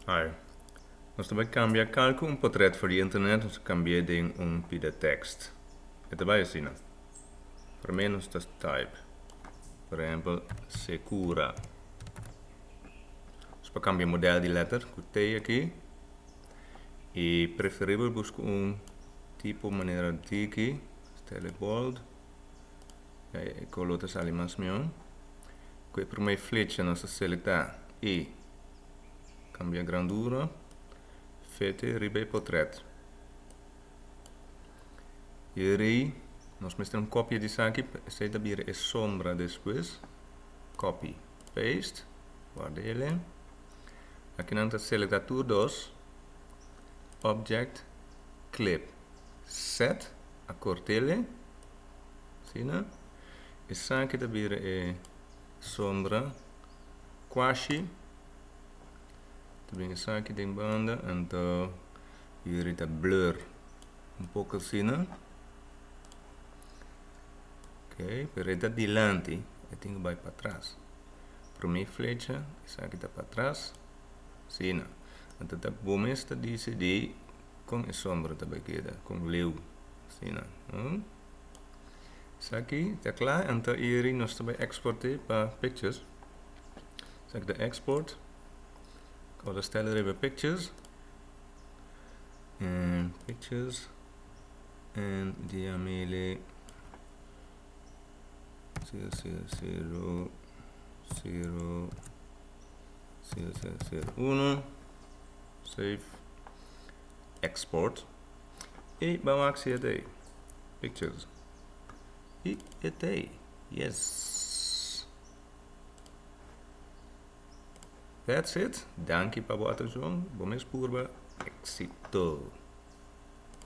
Hi. Nos ta bai kambia kalku un potret for di internet, nos ta kambi'é den un pida tekst. E ta bai asina. Promé nos ta type, por ehempel, Secura. Nos por kambia model di letter ku T aki. I preferibel buska un tipo manera diki, style bold. E koló ta sali mas mihó. Ku e promé flecha nos ta selektá i kambia grandura. Fete riba e potret. I rei nos mester un kopia di esaki, esei ta bira e sombra despues. Copy, paste, warda ele. Aki nan ta selektá tur dos. Object, clip, set, a kort'ele. Asina. Esaki ta bira e sombra kwashi. Ta bin esaki den banda anto yuri ta blur un poko asina. Ok, pero e ta dilanti, e tin ku bai patras. Prome flecha, esaki ta patras. Asina. Anto ta bo mes ta disidí kon e sombra ta bai keda, kon leu. Asina. Esaki ta kla, anto iri nos ta bai export'é pa pictures. Esaki ta export. Kòrda stèl riba pictures. En pictures. En diamele 0 0 0 0 0 0 0 1. Save. Export. Y ban wak si e ta ei. Pictures. Y e ta ei. Yes. That's it. Danki pa bo atencion. Bo mes purba. Exito.